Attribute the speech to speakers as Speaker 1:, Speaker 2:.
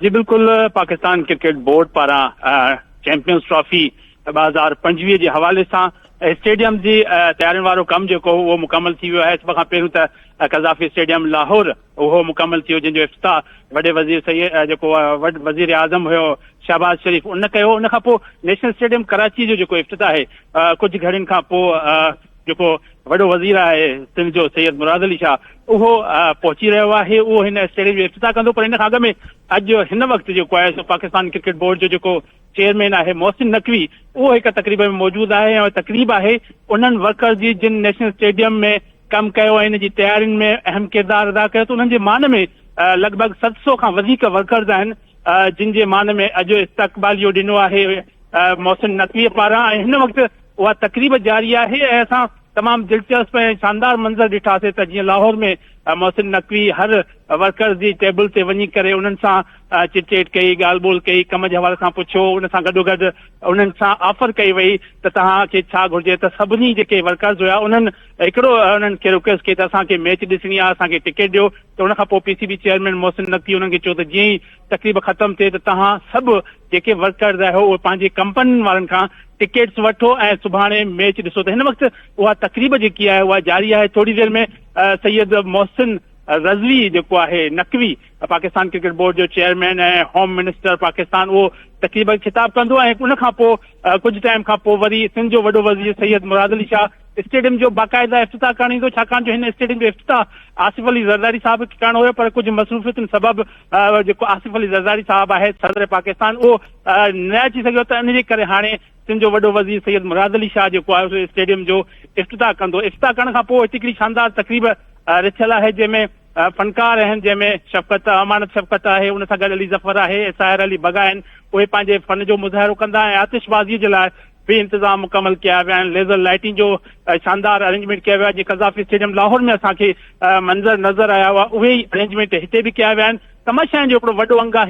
Speaker 1: جي بلڪل Pakistan cricket board پاران چيمپيئنز ٽرافي 2025 جي حوالي سان اسٽيڊيم جي تيارين وارو ڪم جيڪو اهو مڪمل ٿي ويو آهي. سڀ کان پهريون ته قذافي اسٽيڊيم لاهور اهو مڪمل ٿيو جنهن جو افتتاح وڏي وزير سيد جيڪو وزير اعظم هيو شهباز شريف ان ڪيو. ان کان پوء نيشنل اسٽيڊيم ڪراچي جو جيڪو افتتاح آهي ڪجهه گهڙين کان پوء جيڪو وڏو وزير آهي سنڌ جو سيد مراد علي شاهه اهو پهچي رهيو آهي، اهو هن اسٽيڊيم جو افتتاح ڪندو. پر ان کان اڳ ۾ اڄ هن وقت جيڪو آهي سو پاڪستان ڪرڪيٽ بورڊ جو جيڪو چيئرمين آهي محسن نقوي اهو هڪ تقريب ۾ موجود آهي ۽ تقريب آهي انهن ورڪرز جي جن نيشنل اسٽيڊيم ۾ ڪم ڪيو ۽ ان جي تيارين ۾ اهم ڪردار ادا ڪيو ته انهن جي مان ۾ لڳ ڀڳ 700 کان وڌيڪ ورڪرز آهن جن جي مان ۾ اڄ استقباليو ڏنو آهي محسن نقوي پاران ۽ هن وقت اها تقريب جاري آهي ۽ اسان تمام دلچسپ ۽ شاندار منظر ڏٺاسي ته جيئن لاهور ۾ محسن نقوي هر ورڪرز جي ٽيبل تي وڃي ڪري انهن سان چٽ چيٽ ڪئي، ڳالهه ٻولهه ڪئي، ڪم جي حوالي سان پڇيو، ان سان گڏوگڏ انهن سان آفر ڪئي وئي ته توهان کي ڇا گهرجي ته سڀني جيڪي ورڪرز هيا انهن هڪڙو انهن کي رڪويسٽ ڪئي ته اسان کي ميچ ڏسڻي آهي اسان کي ٽڪيٽ ڏيو ته ان کان پوء P C B chairman Mohsin Naqvi انهن کي چيو ته جيئن ئي تقريب ختم ٿئي ته توهان سڀ جيڪي ورڪرز آهيو اهي پنهنجي ڪمپنين وارن کان ٽڪيٽس وٺو ۽ سڀاڻي ميچ ڏسو ته هن وقت اها تقريب جيڪي آهي اها جاري آهي. ٿوري دير ۾ سيد محسن رضوي جيڪو آهي نقوي پاڪستان ڪرڪيٽ بورڊ جو چيئرمين ۽ هوم منسٽر پاڪستان اهو تقريب کي خطاب ڪندو ۽ ان کان پوء ڪجهه ٽائيم کان پوء وري سنڌ جو وڏو وزير سيد مراد علي شاهه اسٽيڊيم جو باقاعده افتتاح ڪرڻ ايندو ڇاڪاڻ جو هن اسٽيڊيم جو افتتاح آصف علي زرداري صاحب کي ڪرڻو هيو پر ڪجهه مصروفيتن سبب جيڪو آصف علي زرداري صاحب آهي صدر پاڪستان اهو نه اچي سگهيو ته ان جي ڪري هاڻي سنڌ جو وڏو وزير سيد مراد علي شاهه جيڪو آهي سو اسٽيڊيم جو افتتاح ڪندو. افتتاح ڪرڻ کان پوء هتي هڪڙي شاندار تقريب رٿيل آهي جنهن ۾ فنڪار آهن جنهن ۾ شفقت امانت شفقت آهي ان سان گڏ علي ظفر آهي ۽ ساحر علي بگا آهن اهي پنهنجي فن جو مظاهرو ڪندا ۽ آتشبازي جي لاء به انتظام مڪمل ڪيا ويا آهن ليزر لائٽنگ جو شاندار ارينجمينٽ ڪيو ويو آهي جيئن قذافي اسٽيڊيم لاهور ۾ اسان کي منظر نظر آيا هئا اهي ئي ارينجمينٽ هتي به ڪيا ويا آهن تماشائين جو هڪڙو وڏو انگ آهي.